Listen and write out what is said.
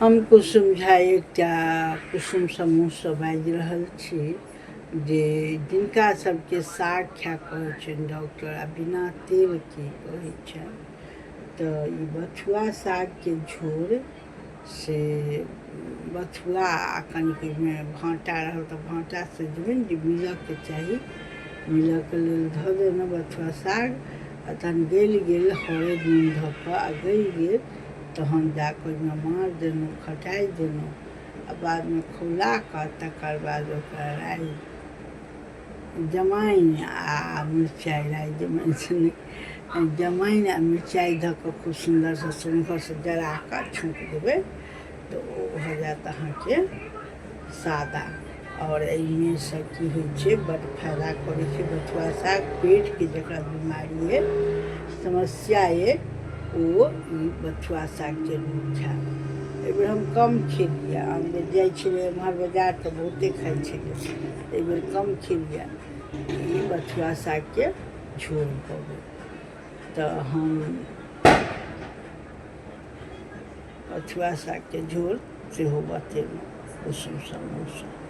हम कुसुम झा एकटा कुसुम समूहसँ बाजि रहल छी जे जिनका सबके साग खाय कहै छनि डॉक्टर आ बिना तेलके कहै छनि तऽ ई बथुआ सागके झोर से बथुआ आ कनिक ओहिमे भाँटा रहल तऽ भाँटा सजमनि जे मिलऽके चाही मिलऽके लेल धऽ देलहुँ बथुआ साग आ तहन गलि गेल हरैद नून धऽ कऽ आ गलि गेल तहन जा कऽ ओहिमे माँड़ देलहुँ खटाइ देलहुँ आ बादमे खौला कऽ तकर बाद ओकरा राइ जमाइन आ मिरचाइ राइ जमाइन से नहि जमाइन आ मिरचाइ धऽ कऽ खूब सुन्दरसँ सुन्दरसँ जरा कऽ छौँक देबै तऽ ओ भऽ जायत अहाँके सादा। आओर एहिमे सँ की होइ छै, बड्ड फायदा करै छै बथुआ साग। पेटके जकरा बीमारी अइ, समस्या अइ, ओ ई बथुआ साग जरूर खायब। एहिबेर हम कम खेलियै। आन बेर जाइ छलियै एम्हर बाजार तऽ बहुते खाइ छलियै, एहिबेर कम खेलियै। ई बथुआ सागके झोर भऽ गेल। तऽ हम बथुआ सागके झोर सेहो बतेलहुँ कुसुम समूहसँ।